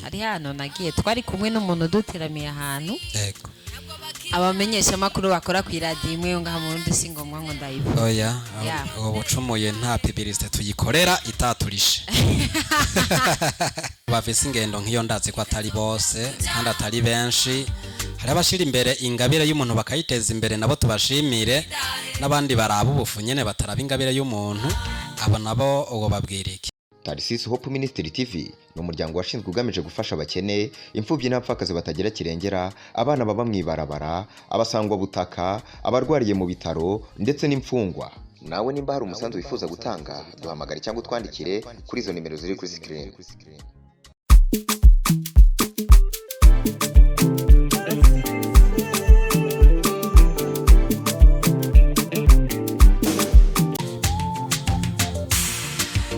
Hari hano nagiye, twari kumwe n'umuntu duteramiye ahantu. Yego. Abamenyesha makuru bakora ku iradiyo imwe yo ngaha mu Burundi, si ngombwa ngo ndayivuge. Oya. Yeah. Ubu bucumuye, nta publicité tuyikorera itaturishe. Bafise ingendo nk'iyo, ndazi ko atari bose kandi atari benshi. Hari abashira imbere ingabire y'umuntu bakayiteza imbere, nabo tubashimire, n'abandi baraba ubufu nyene bataraba ingabire y'umuntu, abo nabo uwo babwira iki? Tarisisi Hope Ministry TV ni umuryango washinzwe ugamije gufasha abakene, imfubyi n'abapfakazi batagira kirengera, abana baba mu ibarabara, abasangwabutaka, abarwariye mu bitaro ndetse n'imfungwa. Nawe nimba hari umusanzu wifuza gutanga, duhamagare cyangwa utwandikire kuri izo nimero ziri kuri screen.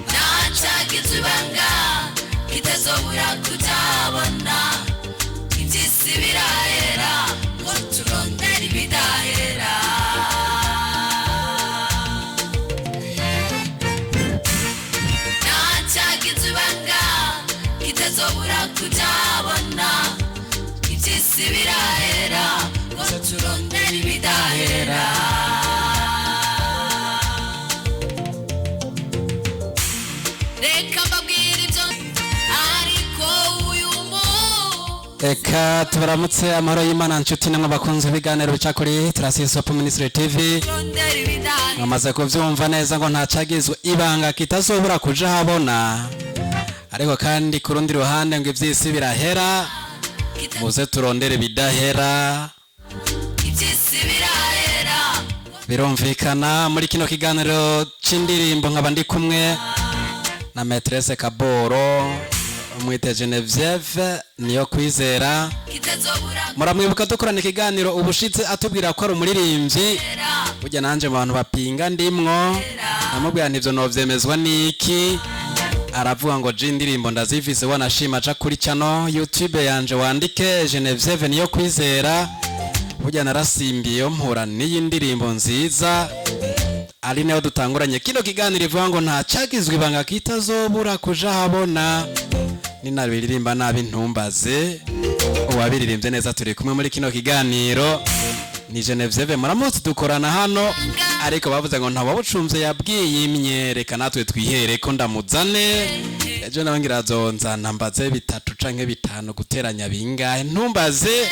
Ntacagize ibanga kitazobura kutabona, iby'isi birahera ngo turondere ibidahera. Ntacagize ibanga kitazobura kutabona, iby'isi birahera ngo turondere ibidahera. Reka mbabwire ibyo, ariko uyu munsi Reka tubaramutse, amahoro y'Imana nshuti namwe bakunze ibiganiro bica kuri Tarasisi Hope Ministry TV. Turondere ibidahera. Mwamaze kuvyumva neza ngo ntacagizwe ibanga kitazobura kuja habona, ariko kandi ku rundi ruhande ngo ivy'isi birahera, muze turondere bidahera. Iby'isi birahera. Birumvikana, muri kino kiganiro c'indirimbo nkaba ndi kumwe na Maîtresse Kaboro, mwite Genevieve Niyo Kwizera. Kitazobura. Muramwibuka dukorana ikiganiro ubushitse, atubwira ko ari umuririmbyi. Burya nanje mu bantu bapinga ndimwo, namubwira nti ivyo novyemezwa n'iki? Aravuga ngo je indirimbo ndazifise, wanashima aca kuri channel YouTube yanje wandike Genevieve Niyo Kwizera. Burya narasimbiye mpura n'iyi ndirimbo nziza ari nayo dutanguranye kino kiganiro, ivuga ngo nta cagizwe ibanga kitazobura kuja habona. Ninabiririmba nabi ntumbaze, uwabiririmbye neza turi kumwe muri kino kiganiro ni Genevieve, muramutse, dukorana hano. Ariko bavuze ngo ntawabucumvye yabwiye, reka natwe twihere ko ndamuzane ejo nawe ngira azonzana mbaze bitatu canke bitanu guteranya bingahe, ntumbaze.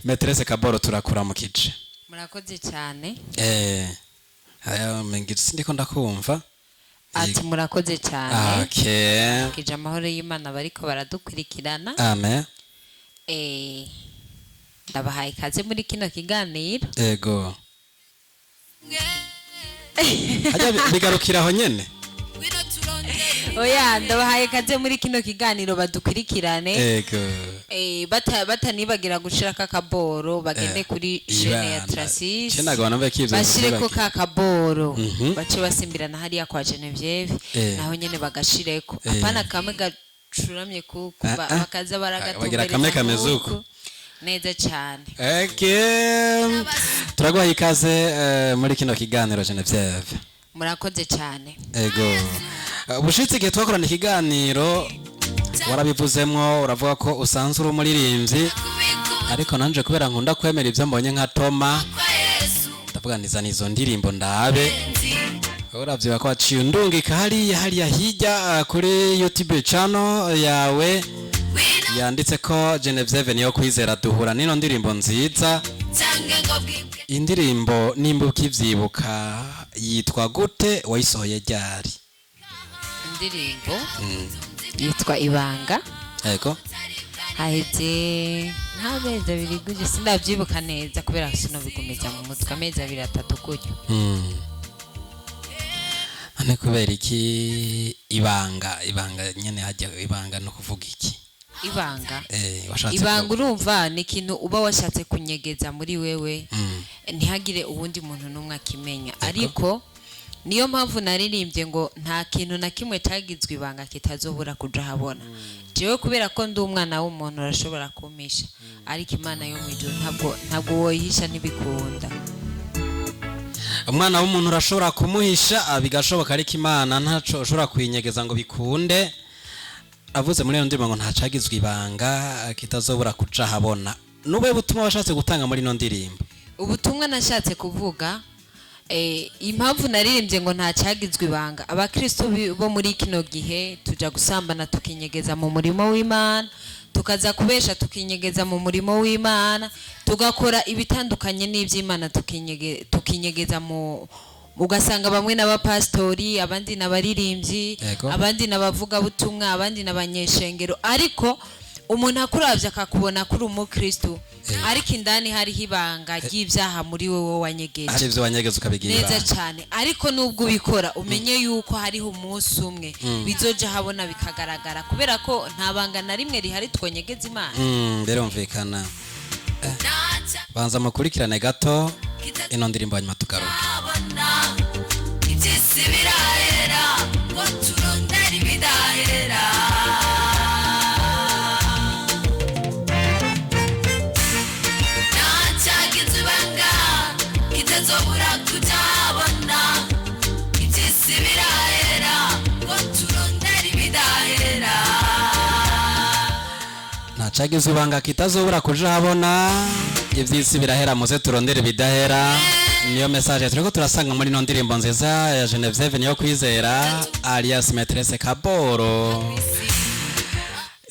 Maîtresse Kaboro, turakuramukije. Murakoze cyane. Aya mengi sindiko ndakumva. Ati murakoze cyane. Okay. Kije amahoro y'Imana bariko baradukurikirana. Amen. Ndabahaye ikaze muri kino kiganiro. Ego, hajya bigarukira aho nyene. Ngwino turondere. Oya, ndabahaye ikaze muri kino kiganiro, badukurikirane. Ego. Batanibagira gushirako akaboro, bagende kuri chaîne ya Ibana. Tracis. Cena gabana mbe kivyo. Bashireko ka kaboro, bace basimbirana hariya kwa Genevieve, naho nyene bagashireko. Apana kamwe gacuramye kuku, bakaza Bagira baragatumbereza kamwe kameze uko. nk'uku. Neza cyane. Okay. Turaguha ikaze muri kino kiganiro, Genevieve. Murakoze cyane. Ego. Ubushitse igihe twakorana ikiganiro warabivuzemwo, uravuga ko usanzwe uri umuririmbyi, ariko nanje kubera nkunda kwemera ibyo mbonye nka Toma, kwa Yesu. ndavuga nizana izo ndirimbo ndabe. Nzi. Uravyiba ko waciye undungika hariya hariya hirya, kuri YouTube channel yawe Ngwino. yanditse ko Genevieve Niyo Kwizera, duhura n'ino ndirimbo nziza. Cange ngo bwibwe. Indirimbo nimba ukivyibuka yitwa gute? Wayisohoye ryari? Indirimbo yitwa Ibanga. Ego. Haheze nk'amezi 2 gutyo, sindabyibuka neza kubera sinobigumiza mu mutwe, amezi 2, 3 gutyo. None kubera iki ibanga? Ibanga nyene hajya ibanga no kuvuga iki? Ibanga. Washatse Ibanga, urumva ni ikintu uba washatse kunyegeza muri wewe, ntihagire uwundi muntu n'umwe akimenya. Ariko niyo mpamvu naririmbye ngo nta kintu na kimwe cyagizwe ibanga kitazobura kuja habona. Jewe kubera ko ndi umwana w'umuntu, urashobora kumpisha, ariko Imana yo mu ijuru ntabwo woyihisha, ntibikunda. Umwana w'umuntu urashobora kumuhisha, bigashoboka, ariko Imana ntaco ushobora kuyinyegeza ngo bikunde. Avuze muri iyo ndirimbo ngo ntacagizwe ibanga kitazobura kuja habona. Nube butumwa washatse gutanga muri ino ndirimbo? Ubutumwa nashatse kuvuga, impamvu naririmbye ngo nta cyagizwe ibanga, abakristo bo muri kino gihe tuja gusambana tukinyegeza mu murimo w'Imana, tukaza kubesha tukinyegeza mu murimo w'Imana, tugakora ibitandukanye n'iby'Imana, tukinyegeza mu, ugasanga bamwe n'abapasitori, abandi n'abaririmbyi, abandi n'abavugabutumwa, abandi n'abanyeshengero, ariko umuntu akuravye akakubona kuri umukristo, ariko indani hariho ibanga ry'ibyaha muri wowe wanyegeje. Hari ivyo wanyegeza ukabigira Neza ibanga. cyane. Ariko nubwo ubikora, umenye yuko hariho umunsi umwe bizoja habona bikagaragara, kubera ko nta banga na rimwe rihari twonyegeza Imana. Birumvikana. Banza mukurikirane gato ino ndirimbo, hanyuma tugaruke. Abona iby'isi birahera ngo turondere ibidahera. Ntacyagize ibanga kitazobura kutabona, iby'isi birahera ngo turondere ibidahera. Ntacagize ibanga kitazobura kuja habona, ivy'isi birahera, muze turondere ibidahera. Niyo message turiko turasanga muri ino ndirimbo nziza ya Genevieve Niyo Kwizera alias Maîtresse Kaboro.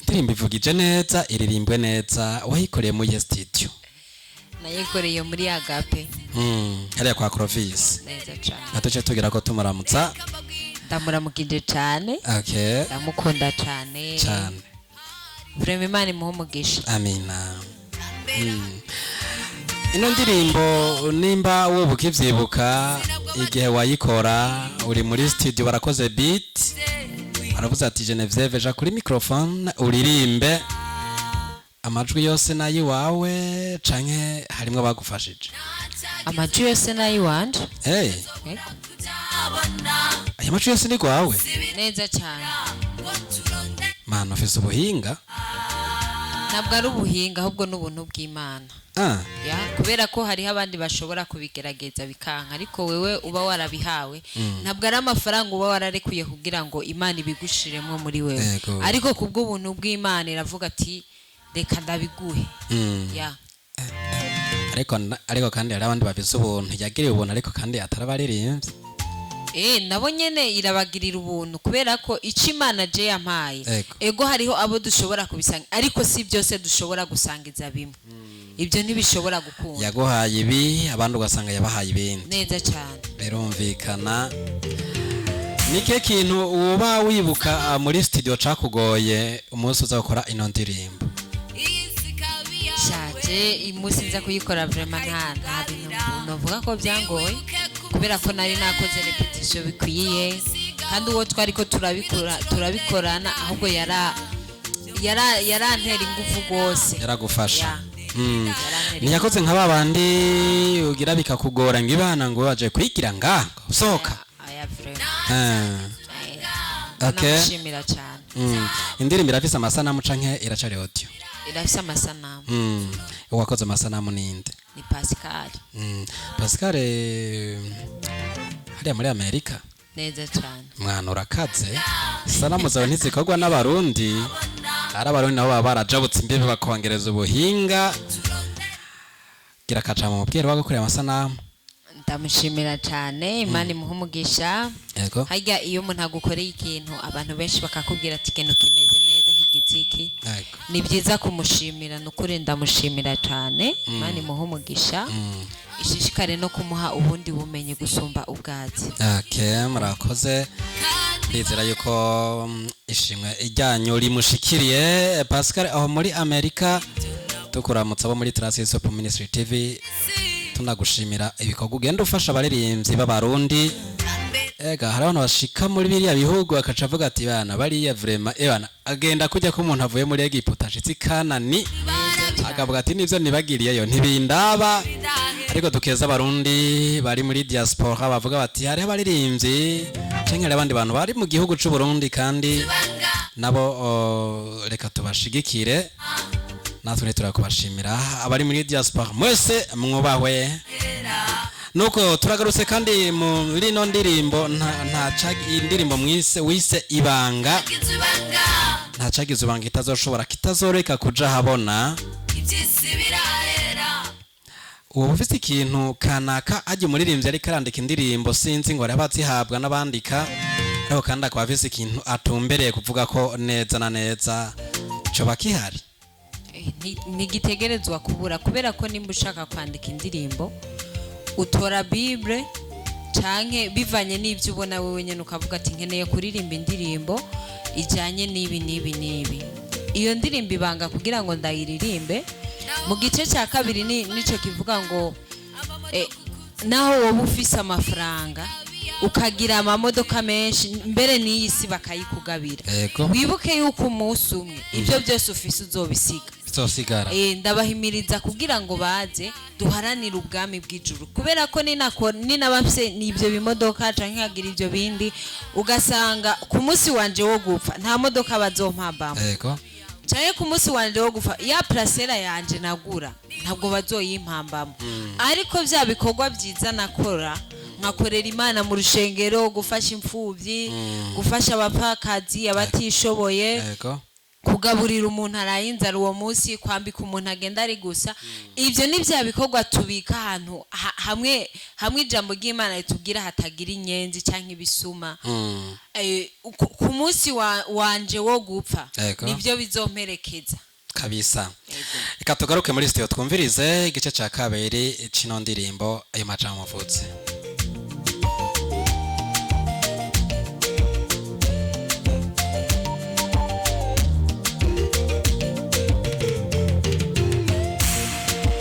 Indirimbo ivugije neza, iririmbwe neza. Wayikoreye muri iyo studio? Nayikoreye muri Agape. Hariya kwa Clovis. Neza cyane. Natuce tugira ko tumuramutsa. Ndamuramukije cyane. Ndamukunda cyane. Cyane. Vraiment, Imana imuhe umugisha. Amina. Ino ndirimbo, nimba wowe ukivyibuka igihe wayikora, uri muri studio, barakoze beat, baravuze ati: "Genevieve, ja kuri microphone uririmbe." Amajwi yose nayiwawe canke harimwo abagufashije? Amajwi yose nayiwanje. Hey, Yego. aya majwi yose ni gwawe? Neza cyane. Mana, ufise ubuhinga. Ntabwo ari ubuhinga, ahubwo n'ubuntu bw'Imana. Ya, kubera ko hariho abandi bashobora kubigerageza bikanka, ariko wewe uba warabihawe. Ntabwo ari amafaranga uba wararekuye kugira ngo Imana ibigushiremo muri wewe, ariko kubw'ubuntu bw'Imana iravuga ati: "Reka ndabiguhe." Ya. Ariko kandi hari abandi bafise ubuntu, yagiriye ubuntu, ariko kandi atarabaririmbye. Nabo nyene irabagirira ubuntu, kubera ko ico Imana je yampaye, ego, hariho abo dushobora kubisanga, ariko si byose dushobora gusangiza bimwe. Ibyo ntibishobora gukunda. Yaguhaye ibi, abandi ugasanga yabahaye ibindi. Neza cyane. Birumvikana. Nike kintu uba wibuka muri studio cakugoye umunsi uza gukora ino ndirimbo? Shaje umunsi nza kuyikora, vraiment nta bintu novuga ko byangoye, kubera ko nari nakoze répétition bikwiye, kandi uwo twari ko turabikora, turabikorana, ahubwo yara yara yarantera ingufu rwose. Yaragufasha. Ya. Yarantera. Ntiyakoze nka babandi ugira bikakugora ngo ibana ngo waje kwigira nga sohoka? Aya, vraiment. Namushimira cyane. Indirimbo irafise amasanamu canke iracari audio? Irafise amasanamu. Uwakoze amasanamu ninde? Ni Pascal. Pascal, hariya muri Amerika? Neza cyane. Mwana, urakaze. Sanamu zawe ntizikorwa n'Abarundi? Ari Abarundi nabo baba barajabutse imbibe bakongereza ubuhinga. Gira akaja mu mubwira wagukorera amasanamu. Ndamushimira cyane, Imana imuhe umugisha. Harya iyo umuntu agukoreye ikintu, abantu benshi bakakubwira ati ikintu kimeze neza, kigize iki, ni byiza kumushimira. Ni ukuri ndamushimira cyane, Imana imuhe umugisha, ishishikare no kumuha ubundi bumenyi gusumba ubwatsi. Okay, murakoze. Ndizera yuko ishimwe ijyanyu rimushikiriye Pascal aho muri Amerika. Tukuramutsa abo muri Trust Hope Ministry TV, tunagushimira ibikorwa ugenda ufasha abaririmbyi b'Abarundi. Ega hari abantu bashika muri biriya bihugu bakaca avuga ati: "Bana bariya vraiment." Ebana agenda kujya ko umuntu avuye muri Egiputa ashitse i Kanani akavuga ati: "Nivyo nibagiriyeyo ntibindaba." Ariko dukeza Abarundi bari muri diaspora bavuga bati hariho abaririmbyi canke hari abandi bantu bari mu gihugu c'u Burundi, kandi nabo reka tubashigikire. Natwe turakubashimira abari muri diaspora mwese, mwubahwe. Nuko turagarutse kandi muri ino ndirimbo nta indirimbo mwise wise ibanga. Nta cagize ibanga kitazoshobora kitazoreka kuja habona. Iby'isi birahera. Ubu ufite ikintu kanaka ajya umuririmbyi ariko arandika indirimbo, sinzi ngo araba azihabwa n'abandika, ariko kandi akaba afise ikintu atumbereye kuvuga ko neza na neza coba kihari. Ntigitegerezwa kubura, kubera ko nimba ushaka kwandika indirimbo utora bible canke bivanye n'ibyo ubona wewe nyene, ukavuga ati nkeneye kuririmba indirimbo ijanye n'ibi n'ibi n'ibi. Iyo ndirimbo ibanga kugira ngo ndayiririmbe mu gice cya kabiri nico kivuga ngo naho wowe ufise amafaranga, ukagira amamodoka menshi, mbere n'iyi si bakayikugabira, wibuke yuko umunsi umwe ibyo byose ufise uzobisiga. Bizosigara. Ndabahimiriza kugira ngo baze duharanire ubwami bw'ijuru, kubera ko ninabafise n'ibyo bimodoka canke nkagira ibyo bindi, ugasanga ku munsi wanje wo gupfa nta modoka bazompambamo, canke ku munsi wanje wo gupfa ya parasera yanje nagura ntabwo bazoyimpambamo, ariko vya bikorwa vyiza nakora, nkakorera Imana mu rushengero, gufasha imfuvyi, gufasha abapfakazi, abatishoboye, kugaburira umuntu araye inzara uwo munsi, kwambika umuntu agenda ari gusa, ibyo ni bya bikorwa tubika ahantu hamwe hamwe ijambo ry'Imana ritubwira hatagira inyenzi cyangwa ibisuma. Ku munsi wanje wo gupfa nibyo bizomperekeza. Kabisa. Reka tugaruke muri studio twumvirize igice cya kabiri c'ino ndirimbo, ayo majambo muvutse.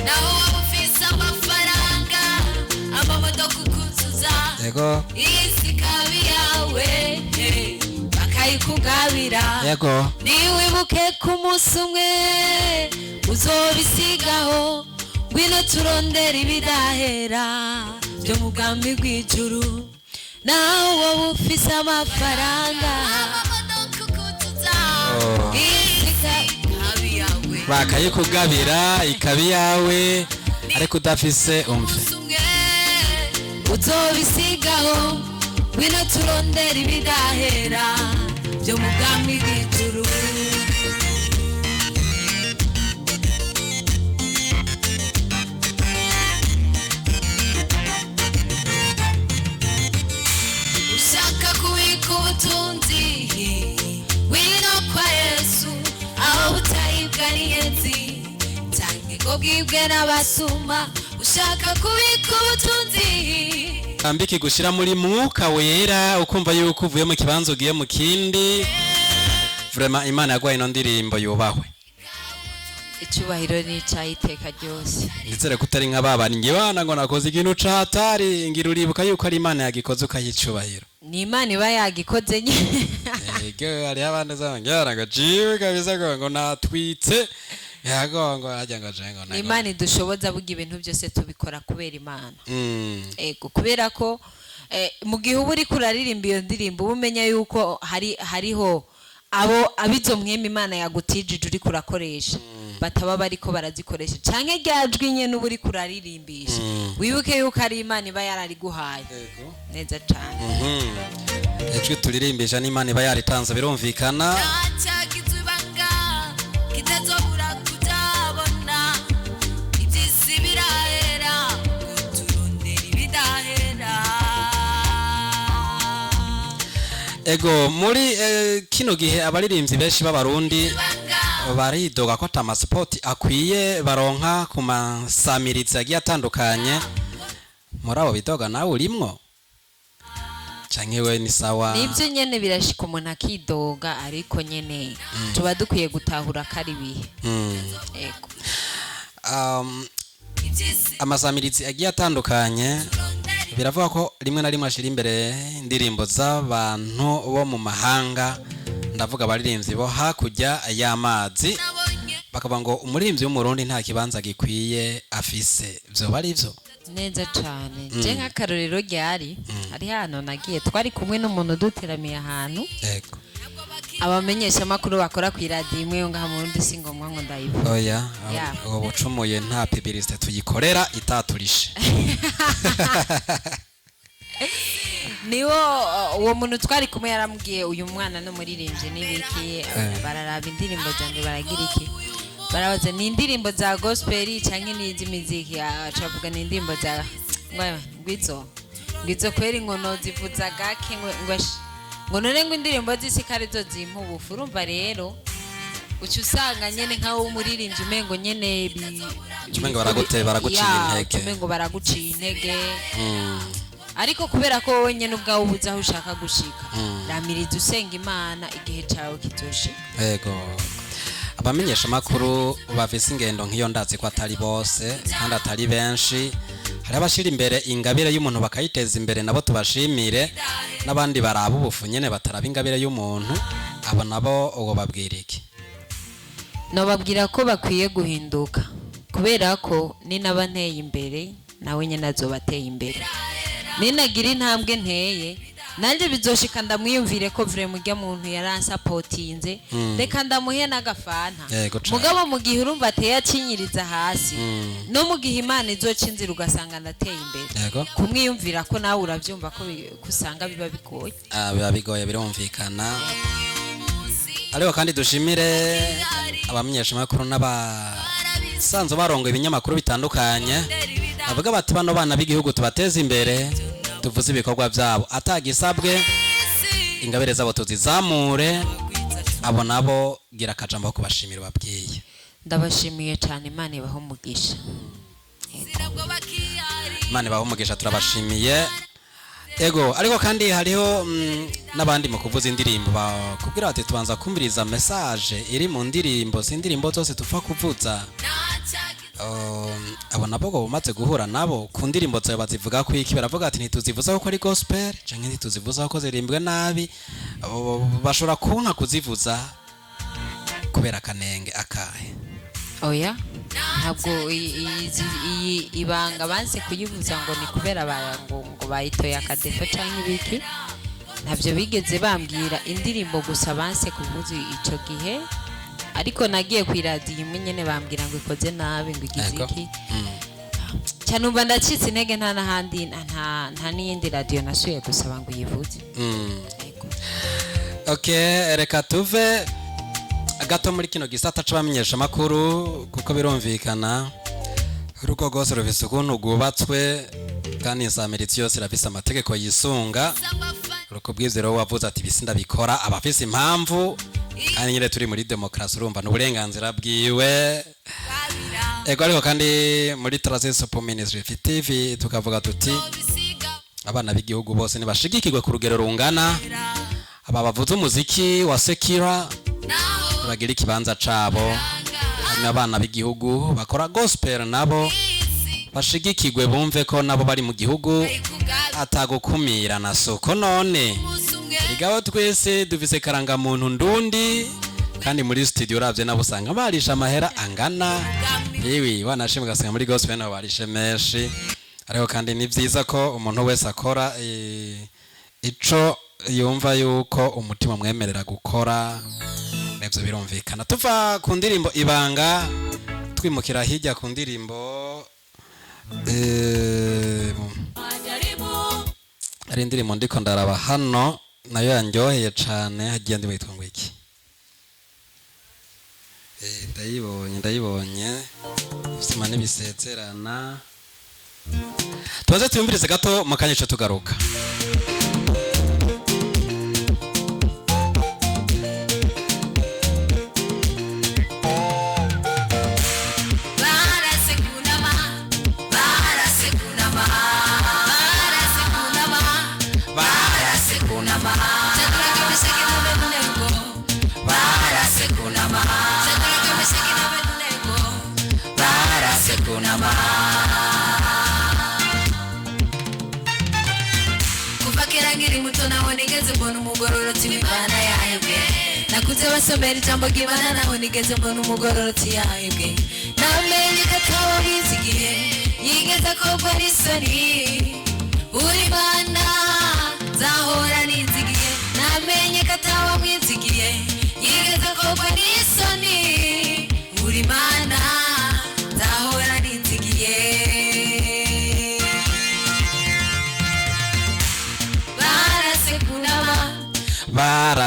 Naho waba ufise amafaranga, amamodoka ukuzuza, iyi si ikaba iyawe, bakayikugabira, niwibuke ku munsi umwe uzobisigaho. Ngwino turondera ibidahera byo mu bwami bw'ijuru. Nawe wowe ufise amafaranga, amamodoka ukuzuza, Oh. iyi si ikaba iyawe, Bakayikugabira ikaba iyawe, ariko udafise umve. umunsi umwe uzobisigaho. Ngwino turondera ibidahera byo mu bwami bw'ijuru. Ushaka kubika ubutunzi, wino kwa Yesu, aho butaribwa n'inyenzi canke ngo bwibwe n'abasuma. Ushaka kubika ubutunzi. Ambiki gushira muri mwuka wera, ukumva yuko uvuye mu kibanza ugiye mu kindi. Vraiment, Imana yaguhaye ino ndirimbo yubahwe. Icyubahiro ni icy'iteka ryose. Nizere ko utari nka babana ngibana ngo nakoze ikintu catari ngira, uribuka yuko ari Imana yagikoze ukayicubahiro. Ni Imana iba yagikoze nyine. Ego, hariho abandi usanga ngo jiwe kabisa ngo natwitse yago ngo ajya ngo je ngo Ni Imana idushoboza. Burya ibintu byose tubikora kubera Imana. Ego, kubera ko mu gihe uba uriko uraririmba iyo ndirimbo, uba umenya yuko hariho abo abizo mwema Imana yagutijije uriko urakoresha bataba bariko barazikoresha, canke rya jwi nyene uba uriko uraririmbisha, wibuke yuko ari Imana iba yarariguhaye neza cane. Ijwi turirimbisha n'Imana iba yaritanze, birumvikana. Ntacyagize ibanga kitazobura kutabona. Iby'isi birahera, ngo turondere ibidahera. Ego, muri kino gihe abaririmbyi benshi b'Abarundi ibanga baridoga ko ata masipoti akwiye baronka ku masamirizi agiye atandukanye. Muri abo bidoga nawe urimwo, canke we ni sawa? Nibyo nyene, birashika umuntu akidoga, ariko nyene tuba dukwiye gutahura ko ari ibihe. Ego. Iby'isi Amasamirizi agiye atandukanye turondere biravuga ko rimwe na rimwe ashira imbere indirimbo z'abantu bo mu mahanga, ndavuga abaririmbyi bo hakurya y'amazi, nabonye bakavuga ngo umuririmbyi w'Umurundi nta kibanza gikwiye afise. Vyoba ari vyo? Neza cane. Je nk'akarorero, ryari hari hano nagiye, twari kumwe n'umuntu uduteramiye ahantu, abamenyeshamakuru bakora ku iradiyo imwe yo ngaha mu Burundi, si ngombwa ngo ndayivuge. Oya. Ya. Ubu bucumuye, nta pibirisite tuyikorera itaturishe. Niwo uwo muntu twari kumwe yaramubwiye uyu mwana n'umuririmbyi n'ibiki, bararaba indirimbo zanjye, baragira iki, barabaza ni indirimbo za gospel canke ni iz'imiziki, acavuga ni indirimbo za ngwizo ngwizo kweri, ngo nozivuza gake, ngo ngo none ngo indirimbo z'isi ko arizo zimpa ubufu. Urumva rero uca usanga nyene nkaho umuririmbyi umengo nyene Umengo baraguciye Ya, intege. umengo baraguciye intege, ariko kubera ko wowe nyene ubwawe ubuze aho ushaka gushika, ramiriza usenga Imana, igihe cawe kizoshika. Ego, abamenyesha makuru bafise ingendo nk'iyo, ndazi ko atari bose kandi atari benshi. Hari abashira imbere ingabire y'umuntu bakayiteza imbere, nabo tubashimire, n'abandi baraba ubufu nyene bataraba ingabire y'umuntu. Abo nabo uwo babwira iki? Nobabwira ko bakwiye guhinduka, kubera ko ninaba nteye imbere, nawe nyene azoba ateye imbere. Ninagira intambwe nteye, nanjye bizoshika ndamwiyumvire ko vraiment urya muntu yaransapotinze, reka ndamuhe n'agafanta. Yego cane. Mugabo mu gihe urumva ateye akinyiriza hasi, no mu gihe Imana izoca inzira ugasanga ndateye imbere, kumwiyumvira ko nawe urabyumva ko ko usanga biba bigoye. Ah, biba bigoye, birumvikana. Ariko kandi dushimire abamenyeshamakuru n'abasanzwe barongo ibinyamakuru bitandukanye, bavuga bati bano bana b'igihugu tubateze imbere, tuvuze ibikorwa byabo atagisabwe, ingabire zabo tuzizamure. Abo nabo gira akajambo ko kubashimira babwiye. Ndabashimiye cyane, Imana ibahe umugisha. Imana ibahe umugisha, turabashimiye. Ego, ariko kandi hariho n'abandi mu kuvuza indirimbo bakubwira bati tubanza kumviriza message iri mu ndirimbo, si indirimbo zose tupfa kuvuza. Abo nabo ngo bumaze guhura nabo ku ndirimbo zawe bazivuga ko iki? Baravuga ati ntituzivuza ko ari gospel canke ntituzivuza ko zirimbwe nabi. Abo bashobora kunka kuzivuza kubera akanenge akahe? Oya, ntabwo iyi ibanga banse kuyivuza ngo ni kubera ngo bayitoye akadefo cyangwa ibiki, ntabyo bigeze bambwira. Indirimbo gusa banse kuvuza icyo gihe, ariko nagiye ku iradiyo imwe nyene bambwira ngo ikoze nabi, ngo igize iki, cyane umva ndacitse intege, nta n'ahandi nta n'iyindi radiyo nasuye gusaba ngo uyivuze. Yego. Okay, reka tuve gato muri kino gisata c'abamenyesha makuru, kuko birumvikana urugo rwose rufise ukuntu rwubatswe, kandi insamiritsi yose irafise amategeko yisunga. Rukubwiza rero wavuze ati ibisi ndabikora, aba afise impamvu, kandi nyine turi muri demokarasi, urumva ni uburenganzira bwiwe. Ego, ariko kandi muri Transit Ministry TV tukavuga tuti abana b'igihugu bose ntibashigikirwe ku rugero rungana. Aba bavuze umuziki wa sekira bagira ikibanza cabo, hanyuma abana b'igihugu bakora gospel nabo bashigikirwe, bumve ko nabo bari mu gihugu atagukumira na soko. None rigabo twese dufise karangamuntu ndundi, kandi muri studio uravye nabo usanga barisha amahera angana iwi, wanashimwe ugasanga muri gospel nabo barishe menshi. Ariko kandi ni vyiza ko umuntu wese akora ico yumva yuko umutima mwemerera gukora, nivyo birumvikana. Tuva ku ndirimbo ibanga twimukira hirya ku ndirimbo hari indirimbo ndiko ndaraba hano nayo yanryoheye cane, hagiye ndi witwa ngo iki? Ndayibonye, ndayibonye, ubuzima ntibisezerana. Tubaze tuyumvirize gato mu kanya ico tugaruka. Barasekunama, barasekunama, barasekunama, barasekunama. Shadraka, Meshaki na Abednego. Barasekunama. Shadraka, Meshaki na Abednego. Barasekunama. Kuva kera nkiri muto naho nigeze mbona umugororotsi w'Imana yahebwe. Nakuze basomera ijambo ry'Imana, naho nigeze mbona umugororotsi yahebwe. Namenye ko ataba igihe yigeze akorwa n'isoni. Uri Imana nzahora nizigiye. Namenye ko ataba mwizigiye yigeze akorwa n'isoni. Uri Imana nzahora nizigiye.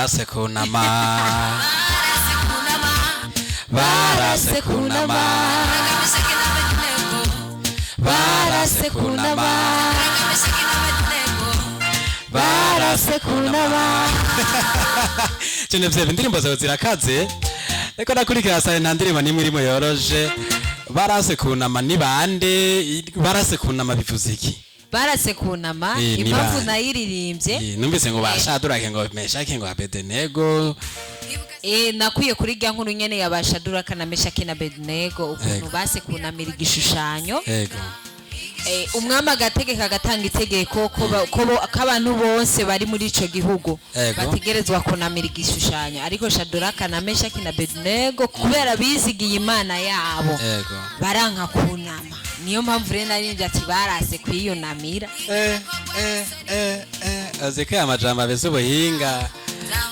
Barase kunama, barase kunama, barase kunama, barase kunama. Genevieve, indirimbo zawe zirakaze, ariko nakurikira sare nta ndirimbo n'imwe irimo yoroje. Barase kunama ni bande? Barase kunama bivuze iki? Barase kunama, Eh, ni impamvu bande? nayiririmbye, Numvise ngo bashadurake, ngo Meshake, ngo Abedenego. Nakwiye kuri rya nkuru nyene ya Bashaduraka na Meshaki na Abednego, ukuntu Yego. base kunamira igishushanyo. Yego. Umwami agategeka, agatanga itegeko ko ko abantu bose bari muri ico gihugu Yego. bategerezwa kunamira igishushanyo, ariko Shaduraka na Meshaki na Abednego, kubera bizigiye Imana yabo, Yego. baranka kunama. Niyo mpamvu rero naririmbye ati barase kwiyunamira. Azi ko aya majambo abeze ubuhinga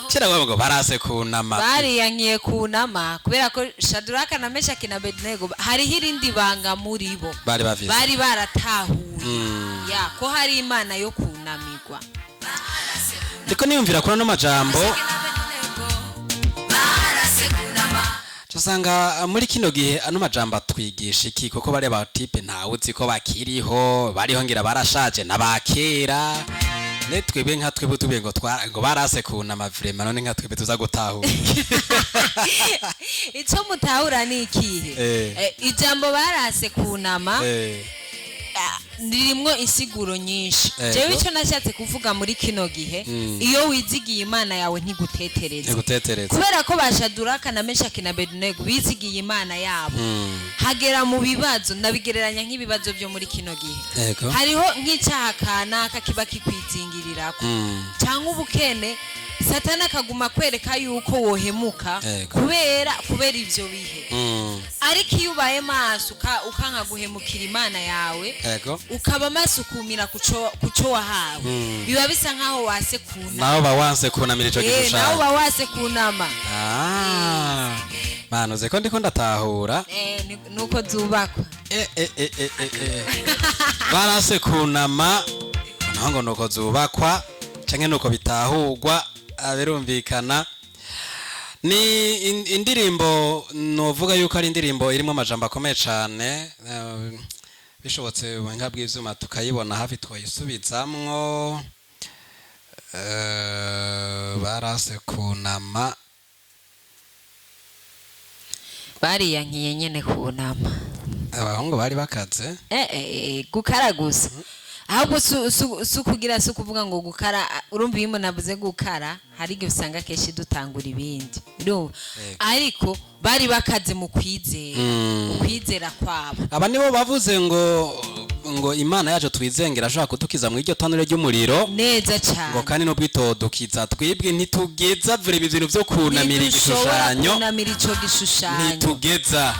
kera bavuga ngo barase kunama. Bariyankiye kunama kubera ko Shaduraka na Meshaki na Abednego hariho irindi banga muri bo bari bafise, bari baratahuye ya ko hari Imana yo kunamirwa. Ndiko niyumvira kuri ano majambo, usanga muri kino gihe ano majambo atwigisha iki? Kuko bariya batipe ntawe uzi ko bakiriho, bariho ngira barashaje n'abakera. Ne twebwe nka twebwe tubiye ngo ngo barase kunama, vraiment none nka twebwe tuza gutahura iki? Icyo mutahura ni ikihe? Ijambo barase kunama ririmwo insiguro nyinshi. Jewe icyo nashatse kuvuga, muri kino gihe iyo wizigiye Imana yawe ntigutetereza. Ntigutetereza. Kubera ko bashaduraka na Meshaki na Abednego bizigiye Imana yabo, hagera mu bibazo, ndabigereranya nk'ibibazo byo muri kino gihe, hariho nk'icyaha kanaka kiba kikwizingirirako cyangwa ubukene, Satani akaguma kwereka yuko wohemuka kubera ibyo bihe. Ariko iyo ubaye maso ukanka guhemukira Imana yawe, ukaba maso ukumira kuco wahawe, biba bisa nkaho wase kunama. Nawe uba wanse kunamira ico Nawe gishushanyo. uba wase kunama. Ah, manu uzi ko ndiko ndatahura. Nuko zubakwa. Barase kunama naho ngo nuko zubakwa canke nuko bitahurwa. Birumvikana ni indirimbo novuga yuko ari indirimbo irimo amajambo akomeye cane. Bishobotse ubuhinga bw'ivyuma tukayibona hafi twayisubizamwo. Barase kunama. Bariyankiye nyene kunama. Abahungu bari bakaze. Gukara gusa, ahubwo si ukugira, si ukuvuga ngo gukara. Urumva iyo umuntu avuze gukara hari igihe usanga kenshi dutangura ibindi, urumva? Yego. Ariko bari bakaze mu kwizera, mu kwizera kwabo. Aba nibo bavuze ngo Imana yacu twizengera ashobora kudukiza mu iryo tanure ry'umuriro. Neza Ngo cyane. kandi n'ubwitodukiza twibwe ntitugeza vure ibi bintu byo kunamira Ntidushobora igishushanyo. kunamira ico gishushanyo. Ntitugeza.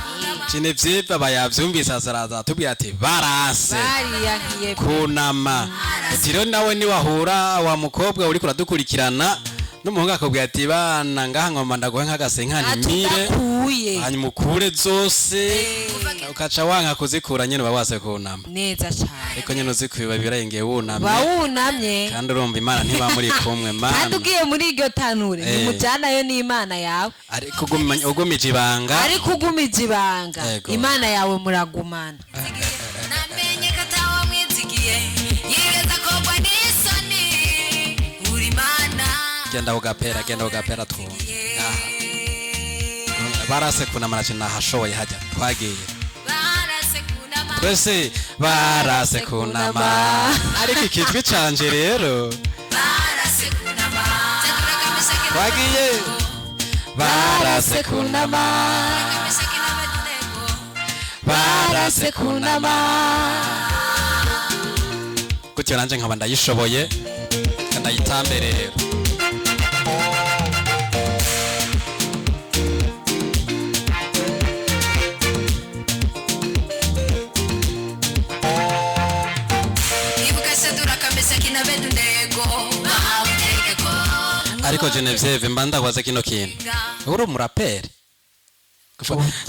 Genevieve aba yavyumvise, azaraza atubwira ati barase Bariyankiye. kunama. Uti rero nawe niwahura wa mukobwa uriko uradukurikirana n'umuhungu akakubwira ati bana ngaha ngoma ndaguhe nk'agasenkantimire, Atudakuye. hanyuma ukure zose, ukaca wanka kuzikura nyene, uba wase kunama. Neza cyane. Ariko nyene uzikwiba birengeye wunamye. Ba wunamye. Kandi urumva Imana ntiba muri kumwe. Kandi Mana ugiye muri iryo tanure, ntimujyanayo n'Imana yawe. Ariko ugumije ibanga. Ariko ugumije ibanga, Yego. Imana yawe muragumana. Namenye ko atawamwizigiye yigeze akogwa n'isoni, uri Mana. Genda ugapera, genda ugapera twumve. Aha. Barase kunama naco nahashoboye hajya twagiye. Barase kunama. Twese barase kunama, ariko ikijwi canje rero. Barase kunama. Shaduraka, Meshaki na Twagiye. Barase kunama. Meshaki na Abedenego. Barase kunama. Gutyo nanje nkaba ndayishoboye, ndayitambe rero. Ibuka Shaduraka, Meshaki na Abedenego bahawe itegeko. Ariko Genevieve, mba ndabaza kino kintu, uri umuraperi?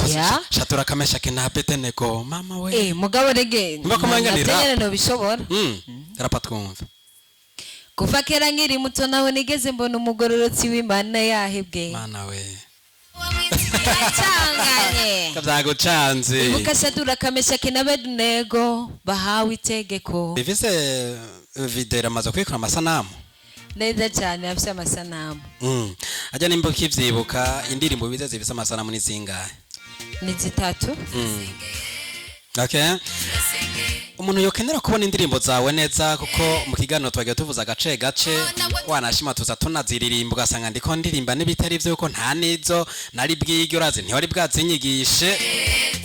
Oya. Shatura kamesha na Abedenego, mama we. Mugabo rege Mba kumenya ni navyo rap. nyene nobishobora. Rapa twumve. Kuva kera nkiri muto naho nigeze mbona umugororotsi w'Imana yahebwe. Mana we. Yacanganye. Byagucanze. Ibuka Kameshaki na Abedenego bahawe itegeko. Bifise video iramaze kwikora amasanamu. Neza cyane, afise amasanamu. Ajya nimba ukivyibuka, indirimbo bize zifise amasanamu ni zingahe? Ni zitatu. Okay. Umuntu yokenera kubona indirimbo zawe neza, kuko mu kiganiro twagiye tuvuza agace gace, wanashima tuza tunaziririmba, ugasanga ndiko ndirimba n'ibitari vyo, kuko nta nizo nari bwige, urazi ntiwari bwazinyigishe,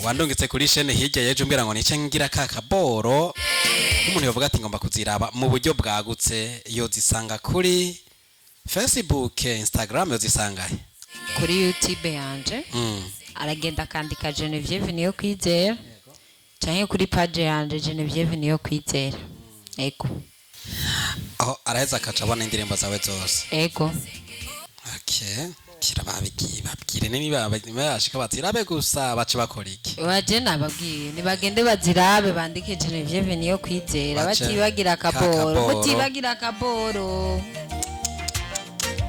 wandungitse kuri shene hirya yejo umbwira ngo nice ngira ka kaboro. Umuntu yovuga ati ngomba kuziraba mu buryo bwagutse, yozisanga kuri Facebook, Instagram, yozisangahe? Kuri YouTube yanje aragenda akandika Genevieve Niyo Kwizera, canke kuri page yanje Genevieve Niyo Kwizera. Ego. Aho araheza akaca abona indirimbo zawe zose? Ego. Okay. Kira babigiye babwire niba bashika bazirabe gusa, bace bakora iki? Waje nababwiye nibagende bazirabe, bandike Genevieve Niyo Kwizera, batibagira akaboro. Kakaboro. Mutibagira akaboro.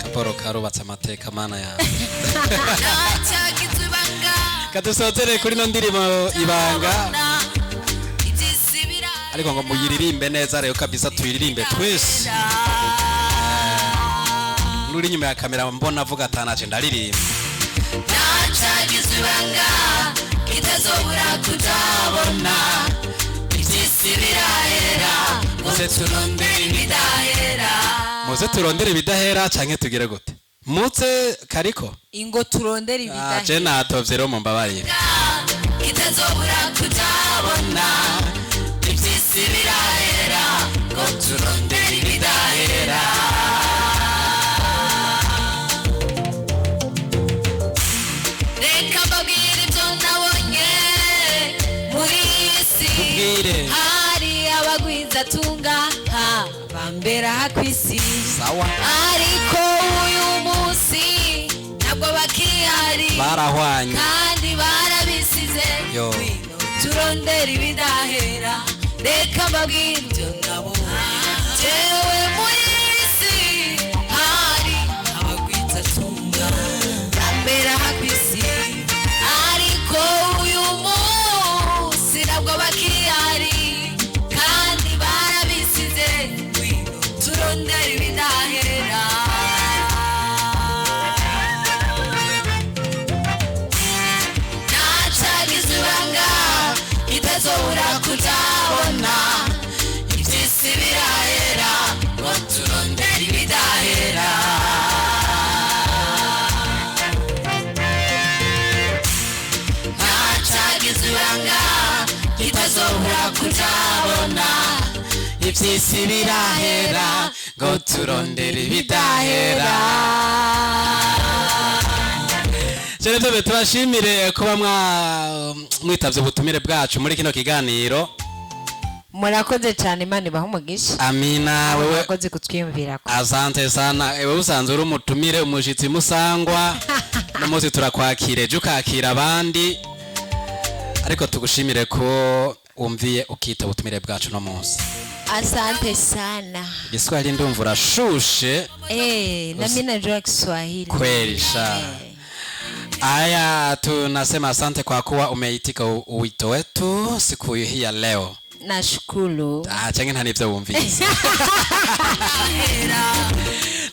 Kaporo karubatse amateka, mana yawe. Ntacyagize ibanga. Kadusozere kuri no ndirimbo Ibanga. Iby'isi birahera. Ariko ngo muyiririmbe neza rero kabisa, tuyiririmbe twese. Nuri inyuma ya kamera mbona avuga atanaje ndaririmba. Ntacyagize ibanga kitazobura kutabona, iby'isi birahera, Muze turondere ibidahera. Muze turondere ibidahera canke tugire gute? Muze kariko. Ingo turondere Ah, je ibidahera. natovye rero, mumbabarire. Kitazobura kutabona, iby'isi birahera, ngo turondere ibidahera. Reka mbabwire ibyo nabonye muri iyi si. Tubwire. Hari abagwizatunga ha bambera aha ku isi, Sawa. ariko uyu munsi ntabwo bakihari, Barahwanye. kandi barabisize. Yo. Ngwino turondere ibidahera, reka mbabwire ibyo nabonye jewe muri iyi si. Hari abagwizatunga bambera aha ku isi, ariko uyu munsi ntabwo bakihari, kandi barabisize. Ngwino turondere ibidahera. Ntacagize ibanga kitazobura kutabona, iby'isi birahera, ngo turondere ibidahera. Ntacagize ibanga kitazobura kutabona, Ivy'isi birahera, ngo turondere ibidahera. Genevieve, tubashimire kuba mwitavye ubutumire bwacu muri kino kiganiro. Murakoze cyane, Imana ibahe umugisha. Amina. Wewe Murakoze kutwiyumvirako. Asante sana. Ewe usanzwe uri umutumire, umushitsi musangwa, no munsi turakwakira, ejo ukakira abandi, ariko tugushimire ko wumviye ukita ubutumire bwacu no munsi. Asante sana. Igiswahili ndumva urashushe. Eh, na mimi najua Kiswahili. Kweli sha. Eh. Aya, tunasema asante kwa kuwa umeitika wito wetu siku hii ya leo. Nashukuru. Ah, canke nta nivyo wumvise.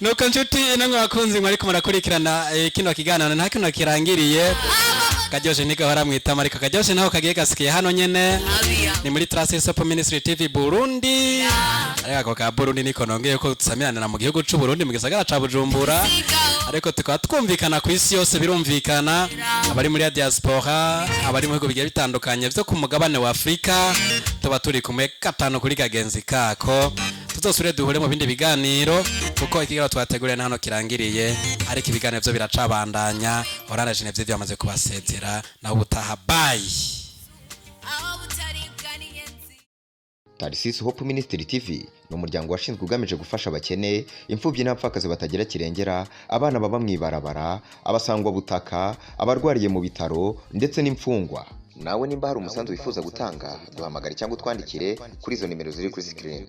Nuko nshuti namwe bakunzi mwariko murakurikirana kino kiganiro, nta kino kirangiriye, karyoshe ntigahora mwitama, ariko karyoshe naho kagiye gasikiye hano nyene. Ni muri Trust Hope Ministry TV Burundi, ariko ako ka Burundi niko nongeye ko dusamiranira mu gihugu c'u Burundi, mu gisagara ca Bujumbura, ariko tukaba twumvikana ku isi yose. Birumvikana abari muri diaspora, abari mu bihugu bigiye bitandukanye vyo ku mugabane wa Afurika, tuba turi kumwe gatanu kuri kagenzi kako. Tuzosubire duhure mu bindi biganiro, kuko ikiganiro twateguriye na hano kirangiriye, ariko ibiganiro vyo biracabandanya. Orana Genevieve byamaze kubasezera, naho ubutaha, bye. Aho butaribwa n'inyenzi. Tarisisi Hope Ministry TV ni umuryango washinzwe ugamije gufasha abakene, imfubyi n'abapfakazi batagira kirengera, abana baba mu ibarabara, abasangwabutaka, abarwariye mu bitaro ndetse n'imfungwa. Nawe nimba hari umusanzu wifuza gutanga, duhamagare cyangwa utwandikire kuri izo nimero ziri kuri screen.